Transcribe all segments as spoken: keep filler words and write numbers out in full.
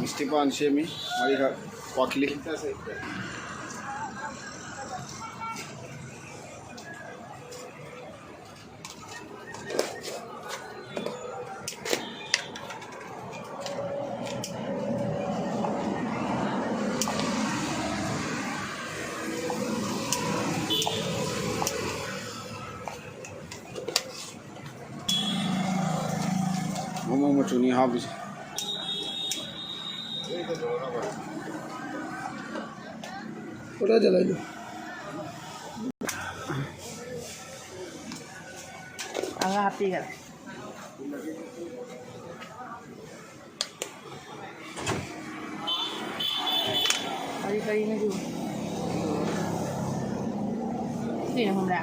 ꯃꯤꯁꯇꯤ ꯄꯥꯟ ꯁꯦꯝꯃꯤ, ꯃꯔꯤꯈꯛ꯫ ꯀ꯭ꯋꯥꯈꯤꯂꯤ꯫ ꯃꯣꯃꯣ ꯃꯆꯨꯅꯤ ꯍꯥꯞꯄꯤꯁꯦ꯫ ꯀꯗꯥꯏꯗ ꯂꯩꯅꯣ? ꯑꯉꯥꯡ ꯍꯥꯞꯄꯤꯒꯔꯦ꯫ ꯀꯔꯤ ꯀꯔꯤꯅꯣ ꯑꯗꯨ? ꯀꯩꯅꯣ ꯈꯪꯕ꯭ꯔꯥ?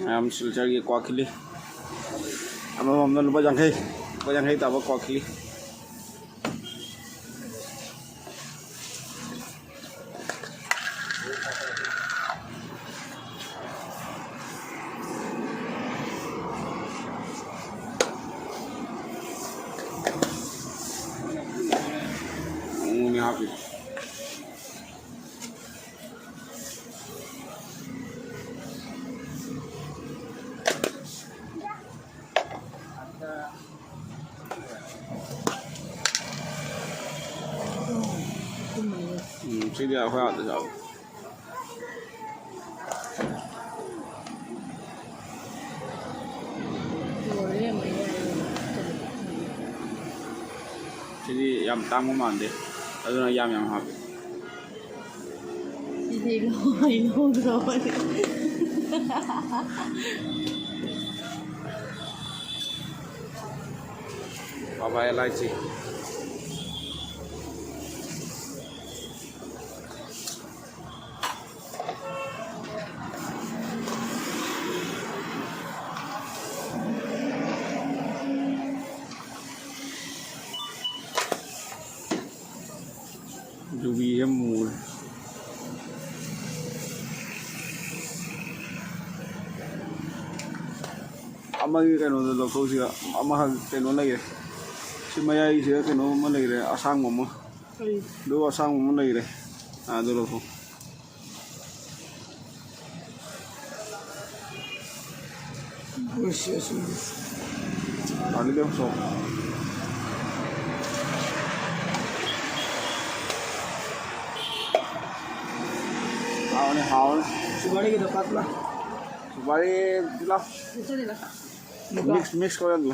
ꯃꯌꯥꯝ ꯁꯤꯜꯆꯔꯒꯤ ꯀ꯭ꯋꯥꯈꯤꯂꯤ ꯑꯃꯃꯝꯗ ꯂꯨꯄꯥ ꯌꯥꯡꯈꯩ, ꯂꯨꯄꯥ ꯌꯥꯡꯈꯩ ꯇꯥꯕ ꯀ꯭ꯋꯥꯈꯤꯂꯤ꯫ ꯎꯅꯤ ꯍꯥꯞꯄꯤ꯫ ꯎꯝ, ꯁꯤꯗꯤ ꯑꯩꯈꯣꯏ ꯑꯥꯗ ꯆꯥꯕ꯫ ꯁꯤꯗꯤ ꯌꯥꯝ ꯇꯥꯡꯕ ꯃꯥꯟꯗꯦ, ꯑꯗꯨꯅ ꯌꯥꯝ ꯌꯥꯝ ꯍꯥꯞꯄꯤ꯫ ꯁꯤꯗꯤ ꯂꯣꯏ ꯂꯧꯗ꯭ꯔꯣ? ꯕꯥꯕꯥ ꯑꯦꯂꯥꯏꯆꯤ꯫ ꯌꯨꯕꯤꯁꯦ ꯃꯨꯔꯦ꯫ ꯑꯃꯒꯤ ꯀꯩꯅꯣꯗꯣ ꯂꯧꯊꯣꯛꯁꯤꯔ? ꯑꯃ ꯀꯩꯅꯣ ꯂꯩꯔꯦ꯫ ꯁꯤ ꯃꯌꯥꯏꯁꯤꯗ ꯀꯩꯅꯣ ꯑꯃ ꯂꯩꯔꯦ, ꯑꯁꯥꯡꯕ ꯑꯃ꯫ ꯀꯔꯤ? ꯑꯗꯨ ꯑꯁꯥꯡꯕ ꯑꯃ ꯂꯩꯔꯦ꯫ ꯑꯥ, ꯑꯗꯨ ꯂꯧꯊꯣꯛ꯫ ꯄꯥꯅꯤ ꯗꯦꯕ ꯁꯣ꯫ ꯍꯥꯎꯅꯤ, ꯍꯥꯎꯅꯤ꯫ ꯁꯨꯄꯥꯔꯤꯒꯤꯗꯣ ꯄꯥꯛꯂ? ꯁꯨꯄꯥꯔꯤ ꯄꯨꯂꯞ꯫ ꯃꯤꯛꯁ, ꯃꯤꯛꯁ ꯀꯣꯔꯤꯌꯥꯟꯗꯣ꯫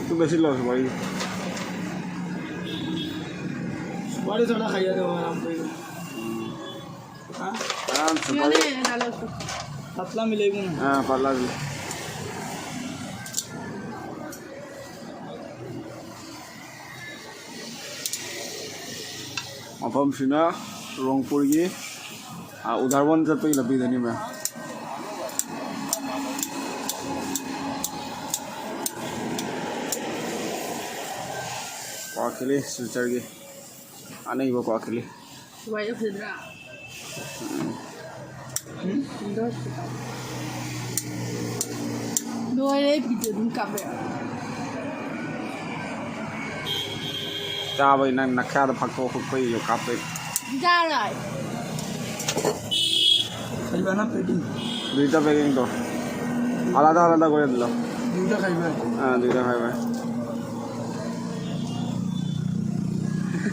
ꯇꯨ ꯕꯦꯁꯤ ꯂꯣ ꯁꯨꯄꯥꯔꯤ꯫ ꯁꯨꯄꯥꯔꯤ ꯊꯣꯔꯥ ꯈꯥꯏꯌꯥ ꯗꯣ, ꯑꯔꯥꯝ ꯀꯣ꯫ ꯍꯥ? ꯑꯔꯥꯝ ꯁꯨꯄꯥꯔꯤ꯫ ꯄꯥꯇꯂꯥ ꯃꯤ ꯂꯩꯕꯅꯦ꯫ ꯍꯥ, ꯄꯥꯇꯂꯥ ꯃꯤ꯫ ꯃꯐꯝꯁꯤꯅ ꯔꯣꯡꯄꯨꯔꯒꯤ, ꯑ, ꯎꯗꯥꯔꯕꯟ ꯆꯠꯄꯒꯤ ꯂꯝꯕꯤꯗꯅꯤ, ꯃꯌꯥꯝ꯫ ꯀ꯭ꯋꯥꯀꯦꯂꯤ ꯁꯤꯜꯆꯔꯒꯤ ꯑꯅꯩꯕ ꯀ꯭ꯋꯥꯀꯦꯂꯤ꯫ ꯂꯣꯏꯔꯦ, ꯐꯖꯗ꯭ꯔꯥ? ꯂꯣꯏꯔꯦ, ꯑꯩ ꯚꯤꯗꯤꯑꯣ ꯑꯗꯨꯝ ꯀꯥꯞꯄꯦ꯫ ꯆꯥꯕꯩ ꯅꯪ ꯅꯈ꯭ꯌꯥꯗ ꯐꯥꯛꯇꯣꯛ ꯈꯣꯠꯄꯩꯁꯨ ꯀꯥꯞꯄꯩ꯫ ꯆꯥꯔꯣꯏ꯫ দুইটা পেকিং তো। আলাদা আলাদা করে দিলাম। দুইটা খাইবে? হ্যাঁ, দুইটা খাইবে।